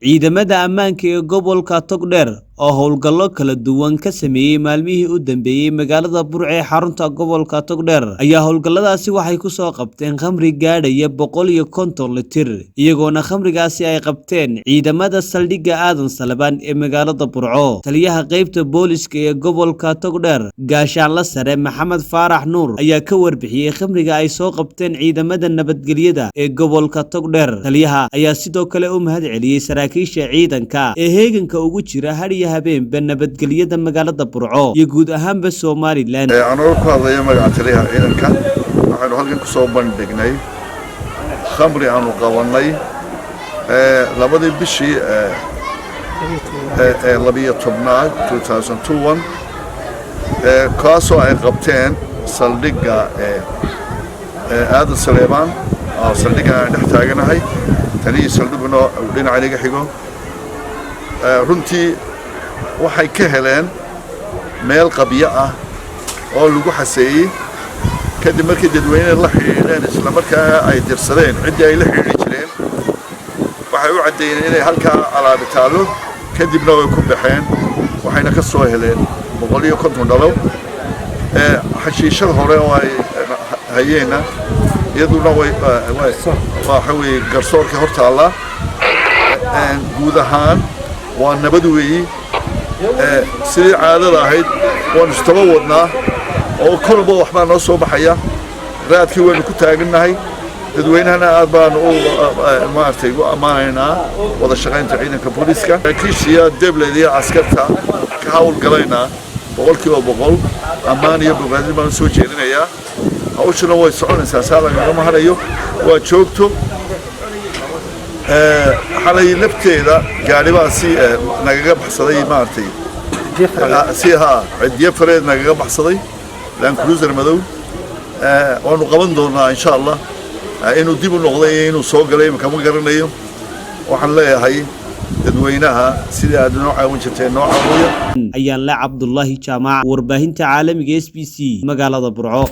Ciidamada ammaanka ee gobolka Togdheer oo howlgallo kala duwan ka sameeyey maalmihii u dambeeyey magaalada Burco ee xarunta gobolka Togdheer ayaa howlgalladaasi waxay ku soo qabteen khamri gaadhaya 150 litir, iyagoona khamrigaasi ay qabteen ciidamada saldhigga Aadan Salebaan ee magaalada Burco. Taliyaha qeybta booliska ee gobolka Togdheer, Gaashaanle Sare Maxamed Faarax Nuur, ayaa ka warbixiyey khamriga ay soo qabteen ciidamada nabadgelyada ee gobolka Togdheer. Taliyaha ayaa sidoo kale u mahad celiyey saraakiisha ciidanka ee heeganka ugu jira har iyo habeenba nabadgelyada magaalada Burco iyo guud ahaanba Somaliland. Anagoo ku hadlaya magaca taliyaha ciidanka, waxaynu halkan ku soo bandhignay khamri aanu qabannay labadii bishii 12aad 2021, kaasoo ay qabteen saldhigga Aadan Saleebaan oo saldhigga aan dhex taaganahay, taliyihii saldhigguna uu dhinaca inaga xigo. Runtii waxay ka heleen meel qabyo ah oo lagu xaseeyey, kadib markii dadweyne la xidhiidheen, isla markaa ay dirsadeen ciddii ay la xidhiidhi jireen, waxay u caddeeyeen inay halkaa alaabi taallo. Kadibna way ku baxeen, waxayna ka soo heleen 150 dhalo. Xashiishad hore oo ay hayeenna iyaduna way waxa weeye garsoorka hor taallaa. Guud ahaan waa nabad weeyi. Sidii caadada ahayd waanu istaba wadnaa oo kolba waxbaa noo soo baxaya. Raadkii waynu ku taagannahay. Dadweynahana aad baanu u maaragtay u ammaanaynaa wada shaqaynta ciidanka booliiska, saraakiishiya, debleyda iyo askarta ka hawlgalaynaa. 100% ammaan iyo bogaadin baan usoo jeedinayaa. Hawshuna way soconaysaa, saa lagagama harayo, waa joogto. Xalay lafteeda gaari baa si nagaga baxsaday, maaragtay, si ha cidiyo fareed nagaga baxsaday, Land Cruiser madow. Waanu qaban doonaa insha Allah. Inuu dib u noqday iyo inuu soo galay imika ma garanayo. Waxaan leeyahay dadweynaha, sidii aad noo caawin jirteen noo caawiya. Ayaan le Cabdulaahi Jaamac, warbaahinta caalamiga SBC, magaalada Burco.